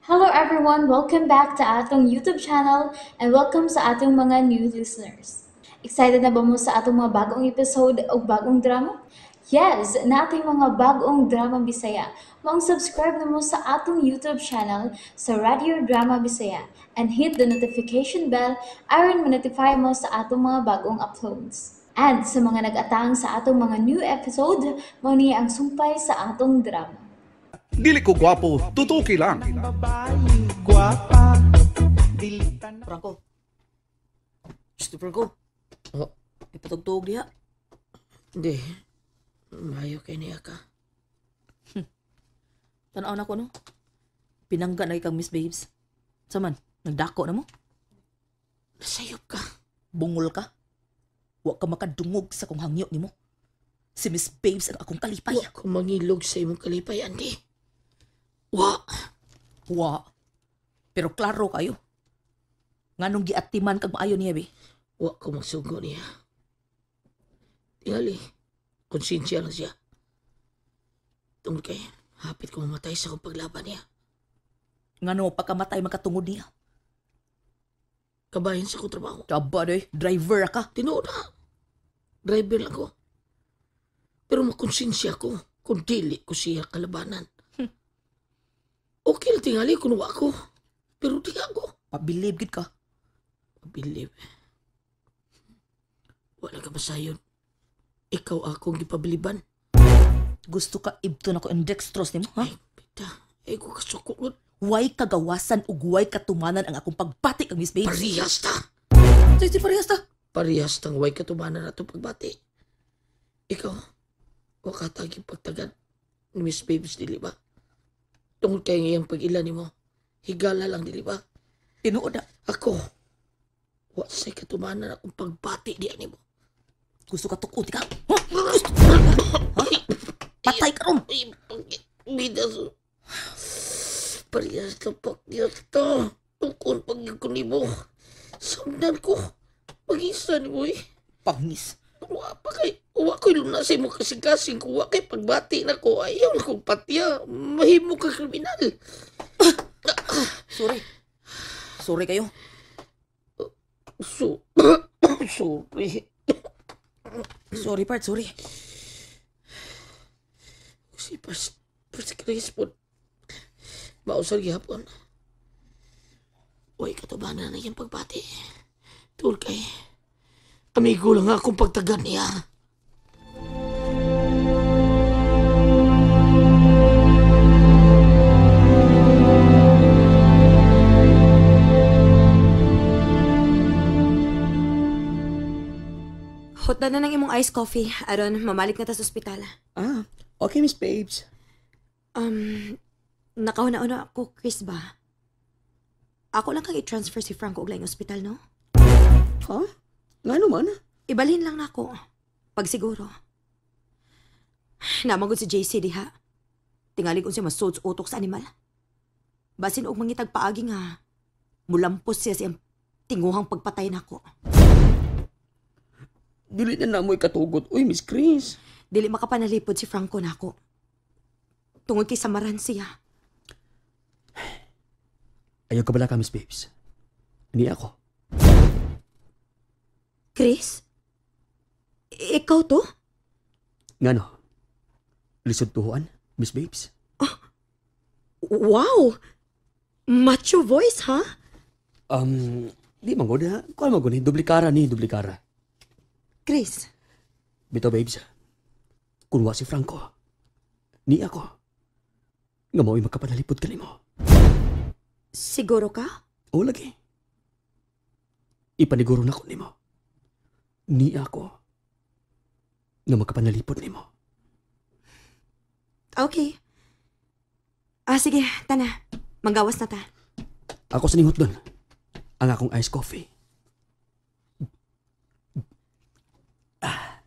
Hello everyone! Welcome back to atong YouTube channel and welcome sa atong mga new listeners. Excited na ba mo sa atong mga bagong episode o bagong drama? Yes! Nating mga bagong drama Bisaya. Maong subscribe na mo sa atong YouTube channel sa Radio Drama Bisaya and hit the notification bell aron ma-notify mo sa atong mga bagong uploads. And sa mga nag-atang sa atong mga new episode, mao ni ang sumpay sa atong drama. Dili ko gwapo, tutuki lang. Franco. Gusto, Franco. Oh. Ipatugtog diha. Hindi. Mayo kay niya ka. Tanaw na ko, no? Pinangga na kang Miss Babes. Saman, nagdako na mo? Nasayop ka. Bungol ka? Wa ka makadungog sa kong hangyo nimo. Si Miss Babes ang akong kalipay. Wa ko mangilog sa imong kalipay, Andy. Wa. Wa. Pero klaro kayo. Nganong giatiman kag maayo niya, be? Wa ko magsugo niya. Tingali, konsensya lang siya. Tungod kay, hapit ko mamatay sa akong paglaban niya. Ngano pagkamatay makatungod niya? Kabahin sa akong trabaho. Taba, doy. Driver ka. Tinuod na. Driver lang ko. Pero makonsensya ko kung dili ko siya kalabanan. Okay lang tingali kung wa ko. Pero di ako. Pabilib gid ka. Pabilib. Wala ka masayon. Ikaw akong gipabiliban. Gusto ka ibton ako ang dextrose nimo, ha? Ay, pita. Ay ko kasukot. Way kagawasan ug way katumanan ang akong pagbati kang Miss Babes. Parehas ta. Say, parehas ta. Parehas tang way katumanan atong pagbati. Ikaw, wa ka taging pagtagad ni Miss Babes, dili ba? Tungod kay iyang pag-ila nimo, higala lang, dili ba? Tinuod na. Ako, wa say katumanan akong pagbati diya nimo. Gusto ka tukod ka? Ha? Gusto. Ha? Patay ka ron. Ay, bidas. Parehas na pakyat ta. Tukon pag ko nimo. Samdan ko. Pag-isa nimo eh. Pangis. Wa pa kay, wa ko'y lunas sa imong kasing-kasing. Kung wa kay pagbati na ko, ayaw na kong patya. Mahimo ka kriminal. Sorry. Sorry kayo. So, sorry. Sorry, part, sorry. Si Pas Chris po. Mausal gihapon. Uy, katubanan na iyang pagbati. Tul kay, amigo lang akong pagtagan niya. Hotda na ng imong iced coffee. Aron, mamalik na ta sa ospital. Ah, okay, Miss Babes. Nakauna-una ako, Chris ba? Ako lang kang i-transfer si Franco og laing ospital, no? Ha? Nga naman? Ibalhin lang na ako. Pagsiguro. Namagod si JC diha. Tingali kung siya masuod sa utok sa animal. Basin og mangitag paagi nga, mulampos siya siyang tinguhang pagpatay nako. Dili na namoy katugot. Uy, Miss Chris. Dili makapanalipod si Franco nako. Tungod kay samaran siya. Ayaw ka bala ka, Miss Babes. Ni ako. Chris? Ikaw to? Ngano? Lisod tuhuan, Miss Babes? Oh, wow! Macho voice, ha? Di man gud, ha? Kuan man gud ni, duplikara ni, duplikara. Chris? Bito, babes. Kunwa si Franco. Ni ako. Nga mao'y makapanalipod kanimo. Siguro ka? Oo, lagi. Ipaniguro na ko nimo. Ni ako. Nga makapanalipod nimo. Okay. Ah, sige, tana. Manggawas na ta. Ako sa ninghot doon. Ang akong iced coffee. Ah.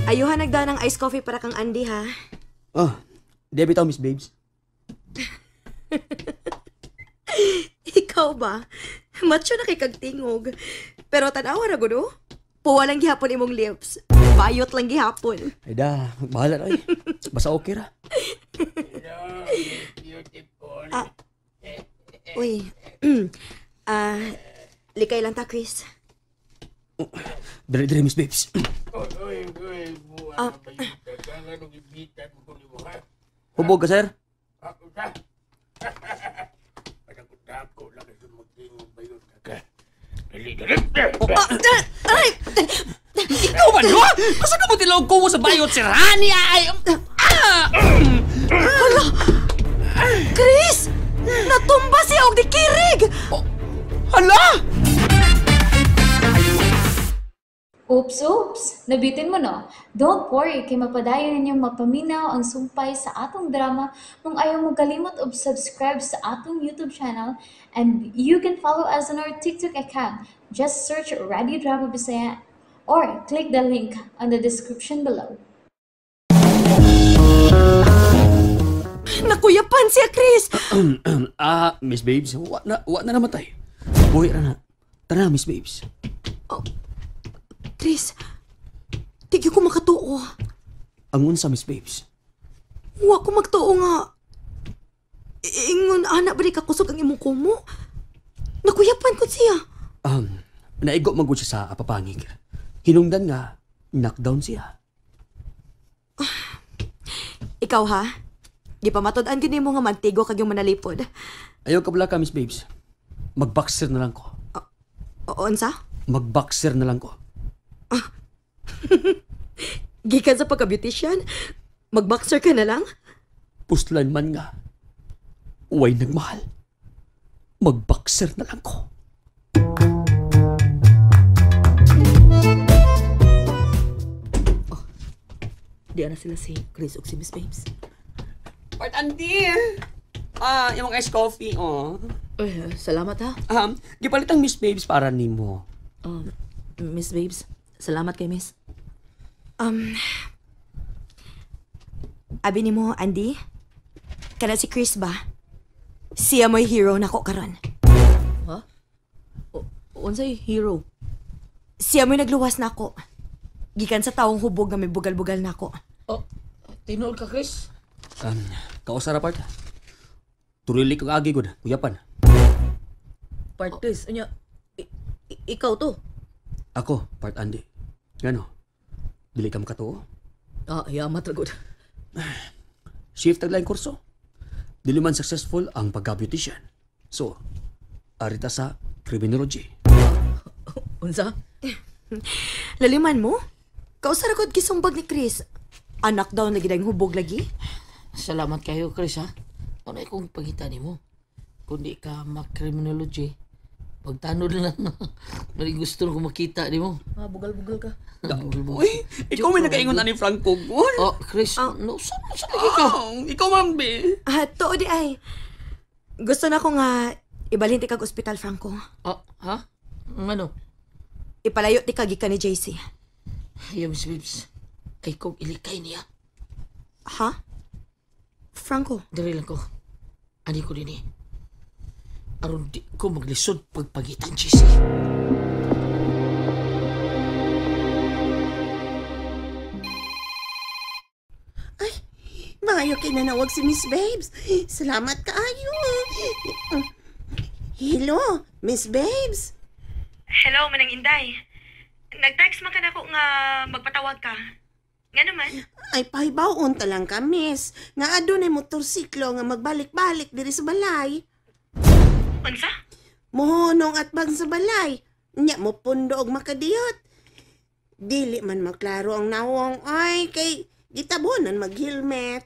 Ayuhan nagdaan ng iced coffee para kang Andy, ha? Oh, di bitaw, Miss Babes. Ikaw ba? Macho na kay kag tingog. Pero tanawa ra gud oh. Puwa lang gihapon imong lips. Bayot lang gihapon. Ay da, bahala na eh. Basta okay ra. Uy. Likay lang ta, Chris. Dali dali, Miss Babes. Hubog ka, sir? Ay! Ikaw ba, no? Basta ka mo tilawag ko sa bayot, sir. Hani, ay! Chris! Natumba siya og dikirig! Hala! Oops, oops! Nabitin mo no? Don't worry, kay mapadayon ninyong mapaminaw ang sumpay sa atong drama kung ayaw mo kalimot og subscribe sa atong YouTube channel, and you can follow us on our TikTok account. Just search Radio Drama Bisaya or click the link on the description below. Nakuyapan siya, Chris! Miss Babes, wa na namatay. Buhi ra na. Tara, Miss Babes. Oh, Chris, di ko makatuo. Ang unsa, Miss Babes? Wa ko magtuo nga. Ingon, anak ba di kakusog ang imong kumo? Nakuyapan ko siya. Naigo magud siya sa apapangig. Hinungdan nga, knockdown siya. Ikaw ha? Di pa matud-an gini mo nga mantigo kag yung manalipod. Ayaw ka bala ka, Miss Babes. Magboxer na lang ko. Unsa? Magboxer na lang ko. Gikan sa pagka-beautician, magboxer ka na lang? Puslan man nga. Uway nagmahal. Magboxer na lang ko. Oh, di na sila si Chris ug si Miss Babes. Part Andy! Yung iced coffee, oh. Uy, salamat ha. Gipalit ang Miss Babes para nimo. Miss Babes, salamat kay Miss. Abi nimo, Andy? Kana si Chris ba? Siya mo'y hero nako karon. Ha? Unsay hero? Siya mo'y nagluwas nako. Gikan sa taong hubog nga may bugal-bugal nako. Oh, tinuod ka, Chris? Kausa ra part. Turili kag agi gud, kuyapan. Part Chris, unya ikaw to. Ako, part Andy. Ngano? Dili ka makatuo? Yamat ra gud. Shift tag laing kurso. Dili man successful ang pagka-beautician. So, arita sa criminology. Unsa? Laliman mo? Kausa ra gud gisumbag ni Chris. Anak daw lagi dayong hubog lagi. Salamat kayo, Chris, ha? Ano akong pangita nimo? Kung di ka ma-criminology, pagtanod lang. Mali gusto ko makita nimo. Bugal-bugal ka. Uy, ikaw may nakaingon ani Franco. Oh, Chris, no, saan lagi ka? Ikaw, ma'am, be. Tuo di ay. Gusto na ko nga ibalhin ti kag ospital, Franco. Ha? Ano? Ipalayo ti kag gikan ni JC. Ayaw, Miss Babes. Kay kong ilikay niya. Ha? Franco? Dali lang ko. Ani ko din eh. Aron di ko maglisod pagpagitan, JC. Ay, maayo kinanawag si Miss Babes. Salamat kaayo. Hello, Miss Babes. Hello, Manang Inday. Nag-text man ka na ko nga magpatawag ka. Nga naman? Ay, pahibaon ta lang ka, miss. Nga adunay motorsiklo nga magbalik-balik diri sa balay. Unsa? Muhunong at bang sa balay. Nya mo pundo og makadiyot. Dili man maklaro ang nawong ay kay gitabonan mag-helmet.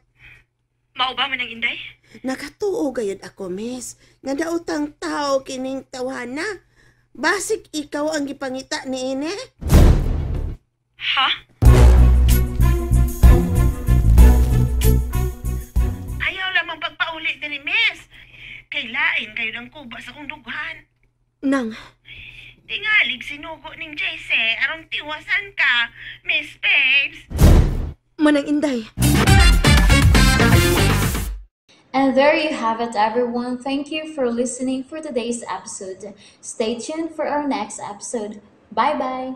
Mao ba, Manang Inday? Nakatuo gayud ako, miss. Nga daotang tao kining tawhana. Basig ikaw ang gipangita ni ine? Ha? Ayaw lamang pagpauli diri, miss. Kay lain kayo ng kuba sa kong dughan. Nang? Tingalig sinugo ning JC aron tiwasan ka, Miss Babes. Manang Inday. And there you have it, everyone. Thank you for listening for today's episode. Stay tuned for our next episode. Bye bye.